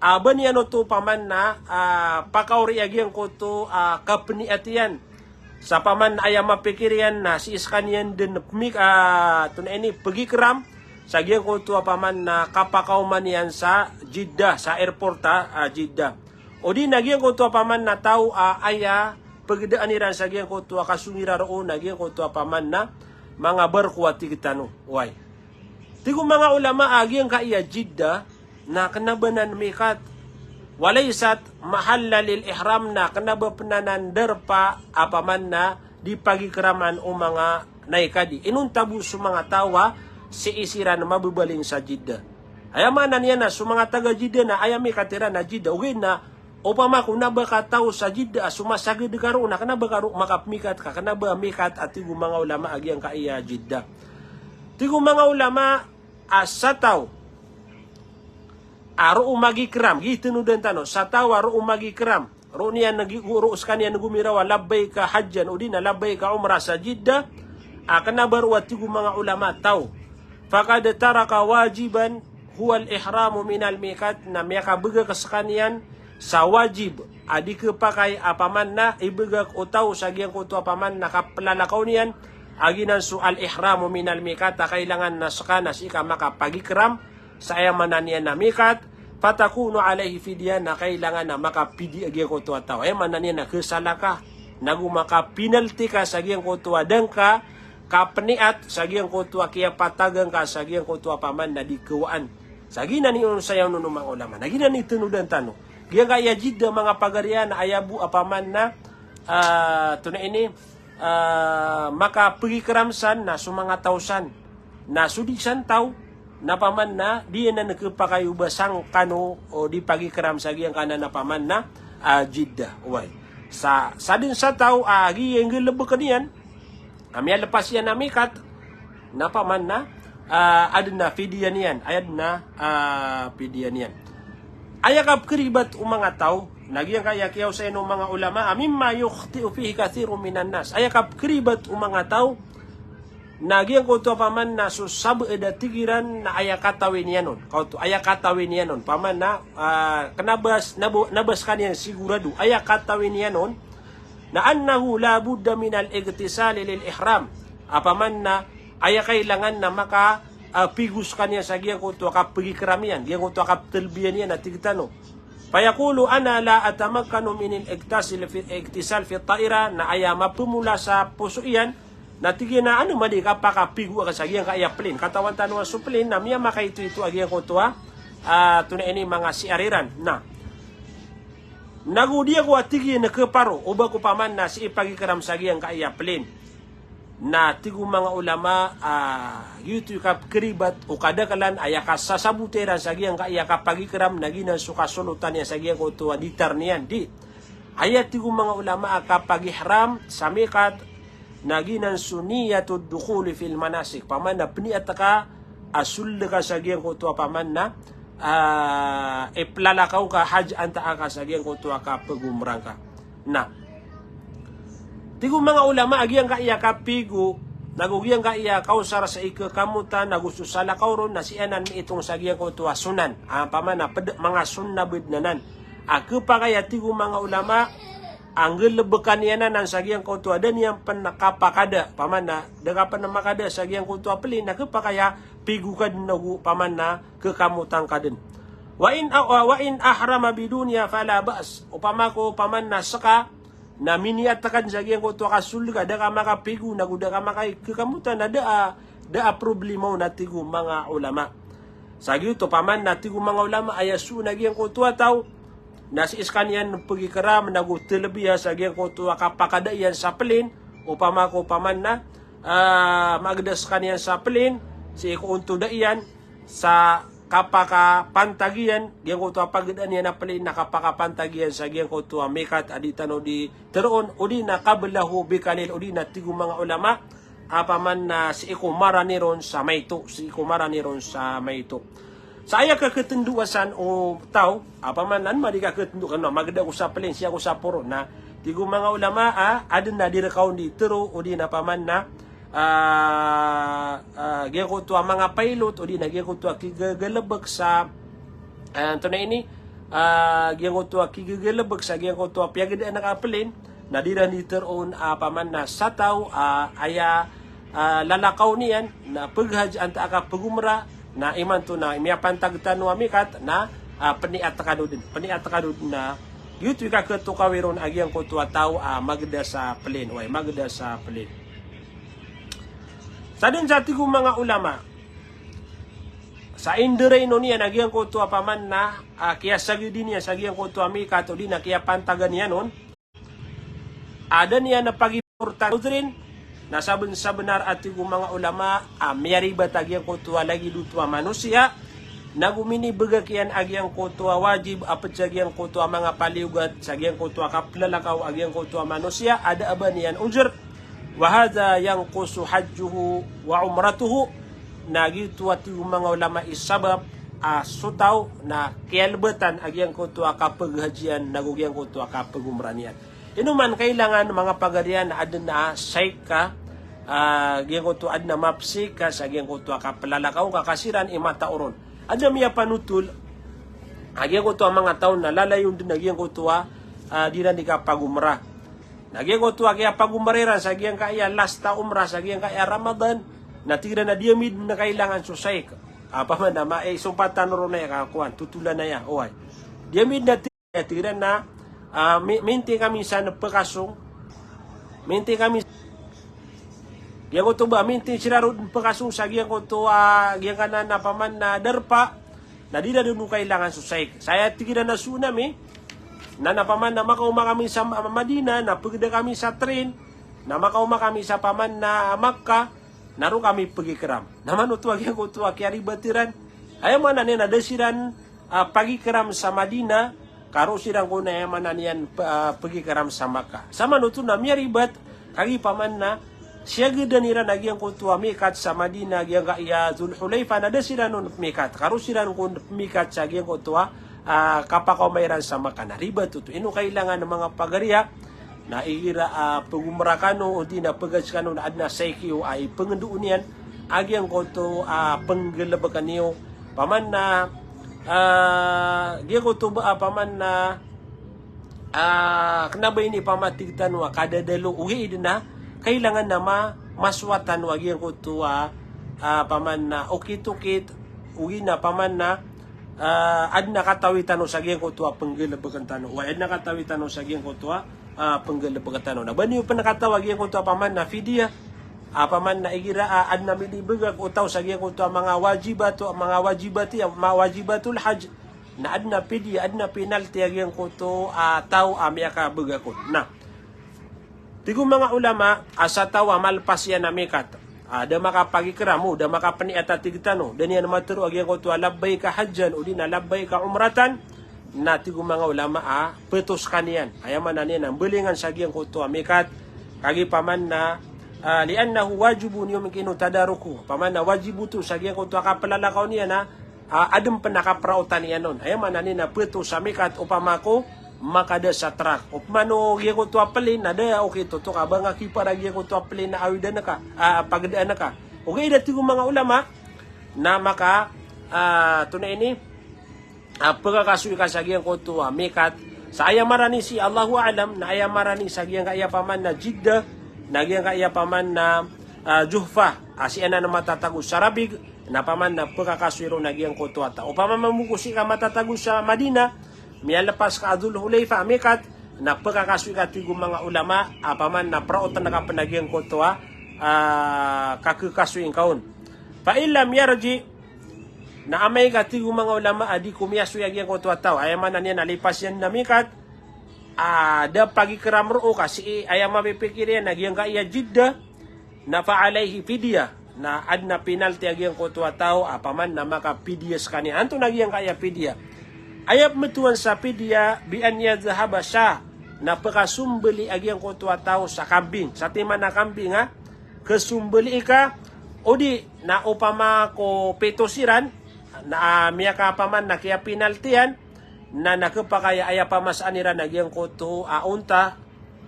a ba niyan oto paman na, ah, pakaori a giyangkoto a kapniyat iyan. Sa paman na aya mapikir iyan na sii skaniyan dn pmik-, ah, tonaa ini, pagikram sa giyangkoto a paman na kapakaoma niyan sa Jeddah, sa airport a, ah, Jeddah. O di na giyangkoto a paman na taw a aya pagdaan iran sa giyangkoto a kasong iran roo na giyangkoto a paman na manga barko a tig tano. Oway. Tig o manga ulama a giyangkaya Jeddah na kna ba nan mikat. Walaysat mahallan lil ihram, na kna ba pn anan darpa a paman na di pagikraman o manga naikadi. Inonta bo so manga taw a sii siran mababaling sa Jeddah. Aya maana niyan na so manga taga Jeddah na aya mikat iran na Jeddah. Ogaid na opama ko kna ba ka taw sa Jeddah a so masagad ka roo na kna ba ka roo makapmikat ka, kna ba mikat a tig o manga ulama a giyangkaya Jeddah. Tig o manga ulama a sa taw a roo magikram, giya tanodan tano, sa taw a roo magikram, roo niyan gi-, roo skaniyan gomiraw a labbayka hajjan, o di na labbayka umrah sa Jeddah, a kna ba roo a tig o manga ulama taw, faqad taraka wajiban huwal ihramu minal mikat, na miyakabgak skaniyan sa wajib a di khapakay a paman na ibgak o taw sa giyangkoto a paman na kaplalakaw niyan a giyanan so al ihramu minal mikat, a kailangan na ska na sii ka makapagikram sa aya maana niyan na mikat, fatakunu alayhi fidyah, na kailangan na makapidiya giyangkoto a taw. Aya maana niyan na khasalaka, nago makapinalti ka sa giyangkoto a da ngka kapniyat, sa giyangkoto a kiyapatagan ka sa giyangkoto a paman na di kawaan. Sa giyanan i osayan o manga ulama. Na giyanan i tanodan tano. Giyangkaya Jeddah manga pagariya na aya bo a paman na, ah, tonaa ini, ah, makapagikram san na so manga taw san. Na so di san taw, na paman na, di anan khapakay o ba sangkano o di pagikram sa giyangkanan a paman na, ah, Jeddah. Oway. Sa, sadn sa taw, ah, giya nggalbkn iyan, a miyalpas iyan a mikat, na paman na, ah, adn a pidiya niyan, adn a, ah, pidiya niyan. Aya kapkhribat o manga taw, na giyangkaya kiyaosayan o manga ulama, a mimma yukhti'u fihi kathirun minan nas. Aya kapkhribat o manga taw, na giyangkoto a paman na so sabaad a tig iran na aya katawi niyan on. Kaoto, aya katawi niyan on. Paman na, ah, kna ba s-, na bo-, kna ba skaniyan sigurado. Aya katawi niyan on, na annahu la budda minal ightisali lil ihram. A paman na aya kailangan na maka, ah, pigo skaniyan sa giyangkoto a kapagikram iyan, giyangkoto a kaptalbiya niyan a tig tano. Fayaqulu ana la atamakkanu minal ightisal fi, ightisal fi ta'ira, na aya mapmola sa poso iyan, na tig iyan a ano man di kapakapigo akn sa giyangkaya plane. Katawan tano a so plane na miyamakaito-ito a giyangkoto a, ah, tonaa ini, manga siyar iran. Na nago di ako a tig iyan a khaparo, o ba ko paman na sii pagikram sa giyangkaya plane. Na tig o manga ulama, ah, giyoto i kapkhribat o kadaklan aya kasasabota iran sa giyangkaya kapagikram na giyanan so kasolotan iyan sa giyangkoto a ditar niyan. Di. Aya tig o manga ulama a kapagihram sa mikat, na giyanan so niyatud dukhuli fil manasik. Paman na pniyat ka a sold ka sa giyangkoto a paman na, ah, iplalakaw ka, hajj antaa ka sa giyangkoto a kapagomrah ngka. Na tig o manga ulama a giyangkaya kapigo, nago giyangkaya kaosar sa ikakamotan, nago so salakaw ron, na sii anan miitong sa giyangkoto a sunan. Ah, paman na pd, manga sunnah badn anan. A khapakay a tig o manga ulama, a nggalbkan iyan anan sa giyangkoto a da niyan pn kapakada, paman na da ka pn makada sa giyangkoto a plane, na khapakay a pigo ka dn ago paman na kakamotan ka dn. Wa in, wa in ahrama biduniha fala ba's. Opama ko paman na ska na miniyat ka dn sa giyangkoto a kasold ka, da ka makapigo, nago da ka makaikakamotan, na da a, da a problema on a tig o manga ulama. Sa giyoto paman na tig o manga ulama, aya so na giyangkoto a taw na sii skaniyan pagikram nago talbiya sa giyangkoto a kapakada iyan sa plane, opama ko paman na, ah, magda skaniyan sa plane, sii ko ontoda iyan, sa kapakapantag iyan, giyangkoto a pagadaan iyan a plane na kapakapantag iyan sa giyangkoto a mikat a di tano di teroon, odi na qablahu biqalil, odi na tig o manga ulama, opama na sii ko marani ron sa maito, sii ko marani ron sa maito. Sa aya kakhatendoa san o taw, opama na, an madi kakhatendo kano, magda ako sa plane, sii ako sa poro, na tig o manga ulama a, aden a di reka on di tero, odi na opama na, ah, ah, giyangkoto a manga pilot, odi na giyangkoto a kigagalebek sa, ah, antonaa ini, ah, giyangkoto a kigagalebek sa giyangkoto a piyagadaan ka a plane, na di ran di teroon a opama na sa taw a aya, ah, lalakaw niyan na peghaj antaa ka pegomra, na imanto na miyapantag tano a mikat na, ah, peniat kano den, peniat kano den na giyoto i kakhatokawi ron a giyangkoto a taw a magda sa plane, oway, magda sa plane. Sa den sa tig o manga ulama, sa inderainon iyan a giyangkoto a opama na, ah, kiyasagedi niyan sa giyangkoto a mikat odi na kiyapantagan iyan on, aden iyan a pagimportan udrin, na saben-, sabenar a tig o manga ulama a miyaribat a giyangkoto a lagid oto a manosiya, nago minibegak iyan a giyangkoto a wajib a ped sa giyangkoto a manga paliyogat, sa giyangkoto a kaplalakaw a giyangkoto a manosiya a da a ba niyan udr. Wa hadha yanqusu hajjuhu wa umratuhu. Na giyoto a tig o manga ulama i sabap a so taw na kiyalebatan a giyangkoto a kapeghajian nago giyangkoto a kapegomra niyan. Ino man kailangan, manga pagariya, na aden a saik ka, ah, giyangkoto, aden a mapsik ka sa giyangkoto a kaplalakaw ka, ka siran i matao ron. Aden a miyapanotol a giyangkoto a manga taw na lalayon den a giyangkoto a, ah, di ran di kapagomra. Na giyangkoto a kiyapagomra iran sa giyangkaya last a omra sa giyangkaya Ramadan, na tig iran a di ami den kailangan so saik. Opama na ma-, eh, sompatan ron aya ka kowan, totolan aya, oway. Di ami den a tig, tig iran na, ah, mi-, minti kami sa pekasong. Minti kami, giyangkoto ba, minti siran ron pekasong sa giyangkoto, ah, giyangkanan a opama na darpa. Na di ran den o kailangan so saik. Sa aya tig iran a soon ami, na opama na makaoma kami sa Ma-, Madina, na pegeda kami sa train, na makaoma kami sa opama na Makkah, na roo kami pegikram. Na manoto a giyangkoto a kiyaribat iran. Aya maana niyan na da siran, ah, pagikram sa Madina, ka roo siran kon, aya maana niyan, pe-, ah, pegikram sa Makkah. Sa manoto na miyaribat, kagiya opama na siyagedan iran a giyangkoto a mikat sa Madina, giyangkaya Dhul Hulaifa, na da siran on mikat. Ka roo siran kon mikat sa giyangkoto a, ah, kapakaoma iran sa Makkah. Na ribat oto. Ino kailangan, manga pagariya, na igira, ah, pegomra kano, odi na peghaj kano, na aden a saik iyo a ipengendoon iyan a giyangkoto a penggelebeken iyo. Opama na, ah, giyangkoto ba, opama na, ah, kena ba ini pamatig tano a kadadalo, ogaid na kailangan na ma-, masowa tano a giyangkoto a, ah, opama na okit-okit, ogaid na opama na, ah, aden a katawi tano sa giyangkoto a penggelebeken tano. Oway, aden a katawi tano sa giyangkoto a, ah, penggelebeken tano. Na ba niyo pen kataw a giyangkoto a opama na fidiya, opama na igira a aden a minibegak o taw sa giyangkoto a manga wajibat, manga wajibat iya, manga wajibatul hajj. Na aden a fidiya, aden a penalty a giyangkoto a taw a miyakabegak on. Na tig o manga ulama a sa taw a malpas iyan a mikat, ah, da makapagikram, o da makapeniat a tig tano, da niyan matero a giyangkoto a labbaika hajjan, odi na labbaika umratan, na tig o manga ulama a peto sekaniyan. Aya maana niyan na mbalingan sa giyangkoto a mikat, kagiya opama na, ah, li'annahu wajibun yumkinu tadarukuhu. Opama na wajib oto sa giyangkoto a kaplalakaw niyan a, ah, aden pen a kapraotan iyan on. Aya maana niyan na peto sa mikat opama ko makada sa trak. Opama no giyangkoto a plane na da okit oto ka ba nga kipar a giyangkoto a plane na awidan ka, ah, pagadaan ka. Ogaid a tig o manga ulama na maka, ah, antonaa ini, ah, pekakasoy ka sa giyangkoto a mikat. Sa aya marani sii, Allahu a'lam, na aya marani sa giyangkaya opama na Jeddah, na giyangkaya opama na, ah, Juhfa, ah, sii anan a matatago sa Rabigh, na opama na pekakasoy ron a giyangkoto a taw. Opama mambo ko sii ka matatago sa Madina, miyalepas ka a Dhul Hulaifa a mikat, na pekakasoy ka tig o manga ulama, opama na praotan ka pen a giyangkoto a, ah, kakekasoy ngka on. Fa in lam yarji, na amay ka tig o manga ulama a di ko miyasoy a giyangkoto a taw, aya maana niyan a lipas iyan a mikat, ah, da pagikram roo ka sii, aya mapipikir iyan a giyangkaya Jeddah, na fa alayhi fidya. na adn a penalty a giyangkoto a taw a paman na makapidiya skaniyan. Antonaa giyangkaya pidiya? Aya pmbtowan sa pidiya, bi an yadhhaba shah, na pkasombali a giyangkoto a taw sa kambing. Satiman a kambing a, kasombali ka, odi na opama ko pito siran, na, ah, miyakapaman na kiyapenalty-an, na, na khapakay a aya pamasaan iran a giyangkoto a onta,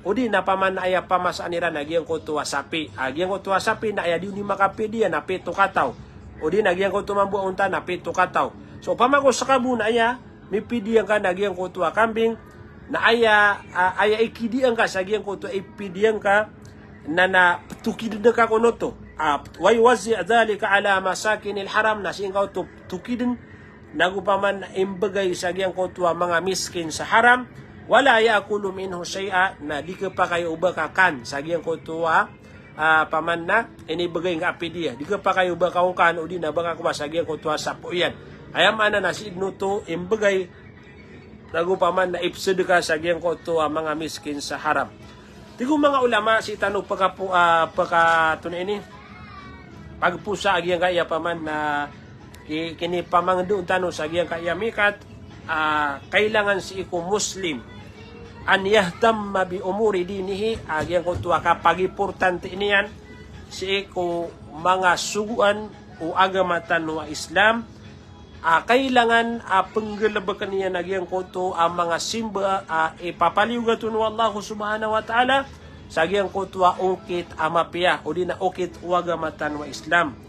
odi na paman aya pamasaan iran a giyangkoto a sapi. A giyangkoto a sapi na aya di on i makapidiya na pito kataw. Odi na giyangkoto mambo a onta na pito kataw. So, opama ko skabo na aya mipidiya ngka na giyangkoto a kambing, na aya, a, aya ikidiya ngka sa giyangkoto a ipidiya ngka, na, na tokidn ka kon oto. A, wa yuwazzi' dhalika ala masakinil haram, na sii ngka oto tokidn, nago paman imbgay sa giyangkoto a manga miskin sa haram, wala ya'kulu minhu shay'a, na di khapakay o ba ka kan sa giyangkoto a, ah, paman na inibgay ngka a pidiya. Di khapakay o ba ka on kan, odi na ba ka kowa sa giyangkoto a sapo iyan. Aya maana na sii dn oto imbgay, nago paman na ipsdka sa giyangkoto a manga miskin sa haram. Tig o manga ulama, sii tano pkapo-, ah, pka-, antonaa ini, pagposa a giyangkaya paman na ki-, kinipamangndao tano sa giyangkaya mikat, ah, kailangan sii ko Muslim an yahtamma bi umuri dinihi, a giyangkoto a kapagimportante niyan sii ko manga sogoan o agama tano a Islam, a kailangan a pnggalbkn iyan a giyangkoto a manga simba a ipapaliyogat on o Allah subhanahu wa ta'ala sa giyangkoto a okit a mapiya, odi na okit o agama tano a Islam.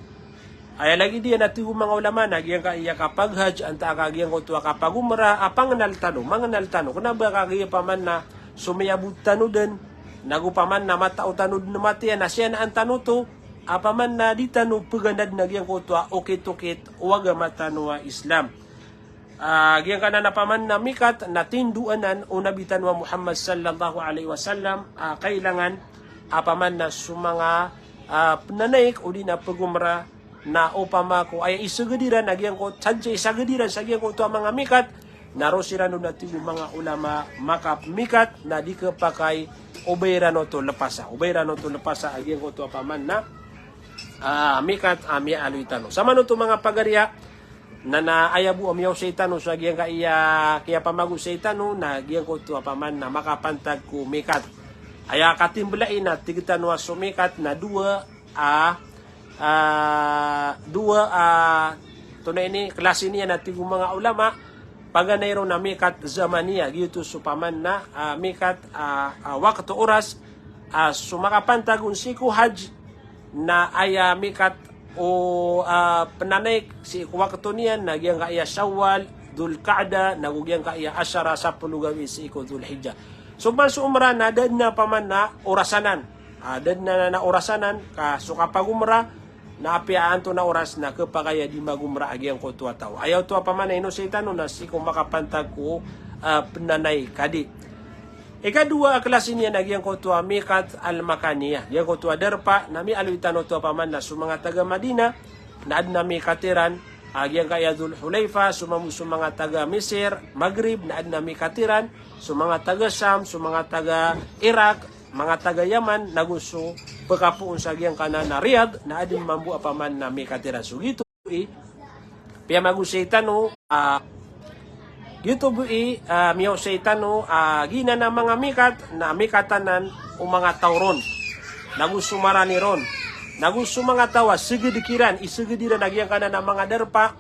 Aya lagid iyan a tig o manga ulama na giyangkaya kapaghaj antaa ka giyangkoto a kapagomra a pangnal tano, mangnal tano. Kna ba kagiya paman na so miyabot tano dn, nago paman na matao tano dn matiya, na siyanaan tano oto, a paman na di tano pgandad na giyangkoto a okit-okit o agama tano a Islam. Ah, giyangkanan a paman na mikat na tindoanan o Nabi tano a Muhammad sallallahu alaihi wasallam, ah, kailangan a paman na so manga, ah, pnanaik odi na pgomra na opama ko aya isagad iran a giyangkoto, sadn sa isagad iran sa giyangkoto a manga mikat, na roo siran on a tig o manga ulama makapmikat na di khapakay o ba iran oto lpasa. O ba iran oto lpasa a giyangkoto a paman na, ah, mikat a miyaaloy tano. Samanoto manga pagariya, na, na aya bo a miyaosay tano sa giyangkaya kiyapamagosay tano na giyangkoto a paman na makapantag ko mikat. Aya katimbla i na tig tano a so mikat na dowa a, ah, dowa a, antonaa ini, klasi niyan a tig o manga ulama, paganay ron a mikat zamaniya, giyoto so paman na, ah, mikat, ah, ah, wakto, oras, ah, so makapantag on sii ko hajj, na aya mikat o, ah, pnanaik sii ko wakto niyan na giyangkaya Shawwal, Dhul Qa'dah, nago giyangkaya ashara, sapolo gawii sii ko Dhul Hijjah. So man so umrah na da dn a paman na orasanan. Ah, da dn a, na orasanan ka so kapagomrah, na apiya antonaa oras na khapakay a di magomrah a giyangkoto a taw. Aya oto a paman na inosay tano na sii ko makapantag ko, ah, pnanaik a di. Ikadowa a klasi niyan na giyangkoto a mikat al-makaniyah. Giyangkoto a darpa, na miyaaloy tano oto a paman na so manga taga Madinah, na adn a mikat iran, ah, giyangkaya Dhul Hulayfa, so mam-, so manga taga Misir, Maghrib, na adn a mikat iran, so manga taga Sham, so manga taga Iraq, manga taga Yaman, nago so pkapoon sa giyangkanan a Riyadh, na adn mambo a paman na mikat iran. So giyoto i piyamagosay tano, ah, giyoto bo i, ah, miyaosay tano, ah, giyanan a manga mikat, na mikat anan o manga taw ron, nago so marani ron, nago so manga taw a sagad kiran, isagad iran a giyangkanan a manga darpa,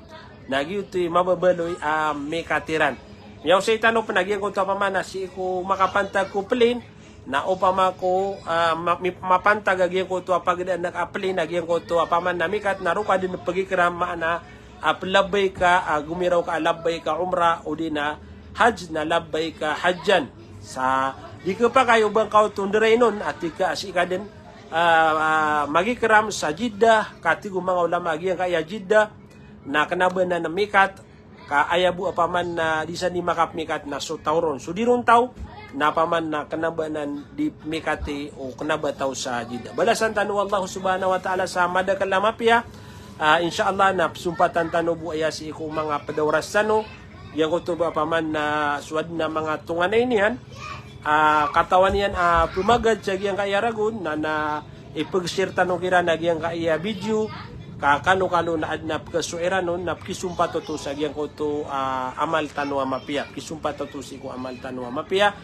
na giyoto i mababaloy a mikat iran. Miyaosay tano pn a giyangkoto a paman na sii ko makapantag ko plane, na opama ko, ah, ma-, mi-, mapantag a giyangkoto a pagdaan ka a plane a giyangkoto a paman na mikat na roo ka dn pagikram, maana a plabbayka, ah, gomiraw ka a labbayka umrah, odi na hajj na labbayka hajjan. Sa di khapakay o ba ngka oto ndarain on, a tig ka a sii ka dn, ah, ah, magikram sa Jeddah, ka tig o manga ulama a giyangkaya Jeddah na kna ba anan mikat, ka aya bo a paman na di san di makapmikat na so taw ron. So di ron taw, na paman na kna ba anan di mikati o kna ba taw sa Jeddah. Balasan tano o Allah subhanahu wa ta'ala sa madakl a mapiya. Ah, insha Allah na pzompatan tano bo aya sii ko manga pd a oras tano. Giyangkoto bo a paman na so adn a manga tonganay niyan, ah, katawan iyan a pmagad sa giyangkaya ragon, na, na Ipag-share tano kiran a giyangkaya video, ka kalokalo na adn a pkasowa iran on, na pkisompat oto sa giyangkoto a amal tano a mapiya, pkisompat oto sii ko amal tano a mapiya.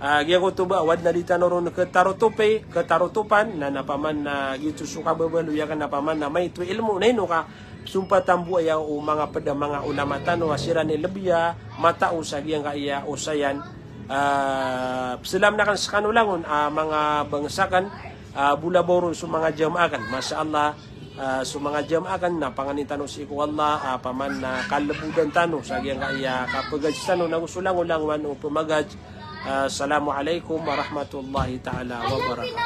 A giyangkoto ba, o adn a di tano ron katarotopi, katarotopan, na, na paman na giyoto so kababaloy akn, na paman na maito i ilmo, na ino ka sompat ambo aya o manga pd a manga olama tano a siran i lbi a matao sa giyangkaya osayan. A, pzalamn akn skano langon a manga bangsa akn, a, bolabaw ron so manga jamaah akn. Masha Allah, a, so manga jamaah akn na pangnin tano sii ko Allah a paman na kalbodan tano sa giyangkaya kapagaj tano, nago so langolangowan o pmagaj. A, assalamu alaikum warahmatullahi ta'ala wabarakatuh.